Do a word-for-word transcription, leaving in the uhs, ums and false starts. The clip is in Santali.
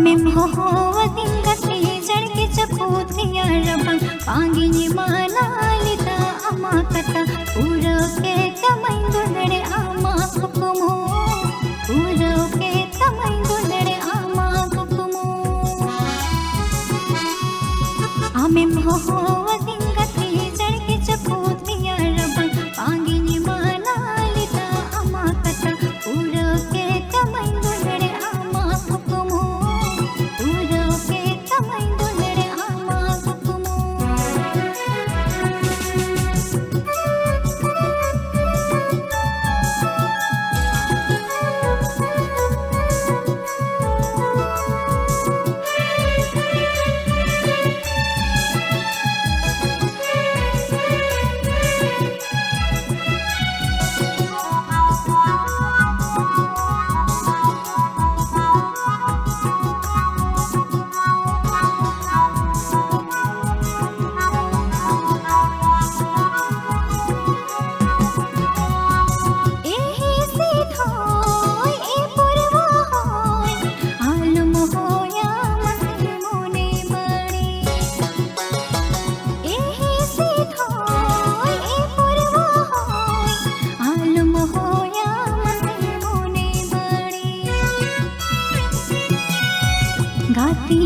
ᱟᱢᱮᱢ ᱦᱚᱦᱚᱣᱟᱫᱤᱧ ᱜᱟᱛᱮ, ᱡᱟᱲᱜᱮ ᱡᱟᱹᱯᱩᱫ ᱨᱮᱭᱟᱲ ᱨᱟᱵᱟᱝ, ᱵᱟᱝᱤᱧ ᱢᱟᱱᱟ ᱞᱮᱫᱟ ᱟᱢᱟᱜ ᱠᱟᱛᱷᱟ᱾ ᱯᱩᱨᱟᱹᱣ ᱠᱮᱫ ᱛᱟᱢᱟᱧ ᱫᱩᱞᱟᱹᱲ ᱟᱢᱟᱜ ᱠᱩᱠᱢᱩ, ᱯᱩᱨᱟᱹᱣ ᱠᱮᱫ ᱛᱟᱢᱟᱧ ᱫᱩᱞᱟᱹᱲ ᱟᱢᱟᱜ ᱠᱩᱠᱢᱩ᱾ ᱟᱢᱮᱢ ᱦᱚᱦᱚᱣᱟᱫᱤᱧ ᱜᱟᱛᱮ, ᱡᱟᱲᱜᱮ ᱡᱟᱹᱯᱩᱫ ᱨᱮᱭᱟᱲ ᱨᱟᱵᱟᱝ, ᱵᱟᱝᱤᱧ ᱢᱟᱱᱟ ᱞᱮᱫᱟ ᱟᱢᱟᱜ ᱠᱟᱛᱷᱟ᱾ ᱯᱩᱨᱟᱹᱣ ᱠᱮᱫ ᱛᱟᱢᱟᱧ ᱫᱩᱞᱟᱹᱲ ᱟᱢᱟᱜ ᱠᱩᱠᱢᱩ, ᱯᱩᱨᱟᱹᱣ ᱠᱮᱫ ᱛᱟᱢᱟᱧ ᱫᱩᱞᱟᱹᱲ ᱟᱢᱟᱜ ᱠᱩᱠᱢᱩ᱾ ᱮ ᱦᱤᱸᱥᱤᱫ ᱦᱚᱭ, ᱮ ᱯᱩᱨᱵᱟ ᱦᱚᱭ, ᱟᱞᱚᱢ ᱦᱚᱭᱟ ᱢᱟᱥᱮ ᱢᱚᱱᱮ ᱵᱟᱹᱲᱤᱡ᱾ ᱮ ᱦᱤᱸᱥᱤᱫ ᱦᱚᱭ, ᱮ ᱯᱩᱨᱵᱟ ᱦᱚᱭ, ᱟᱞᱚᱢ ᱦᱚᱭᱟ ᱢᱟᱥᱮ ᱢᱚᱱᱮ ᱵᱟᱹᱲᱤᱡ᱾ ᱜᱟᱛᱮ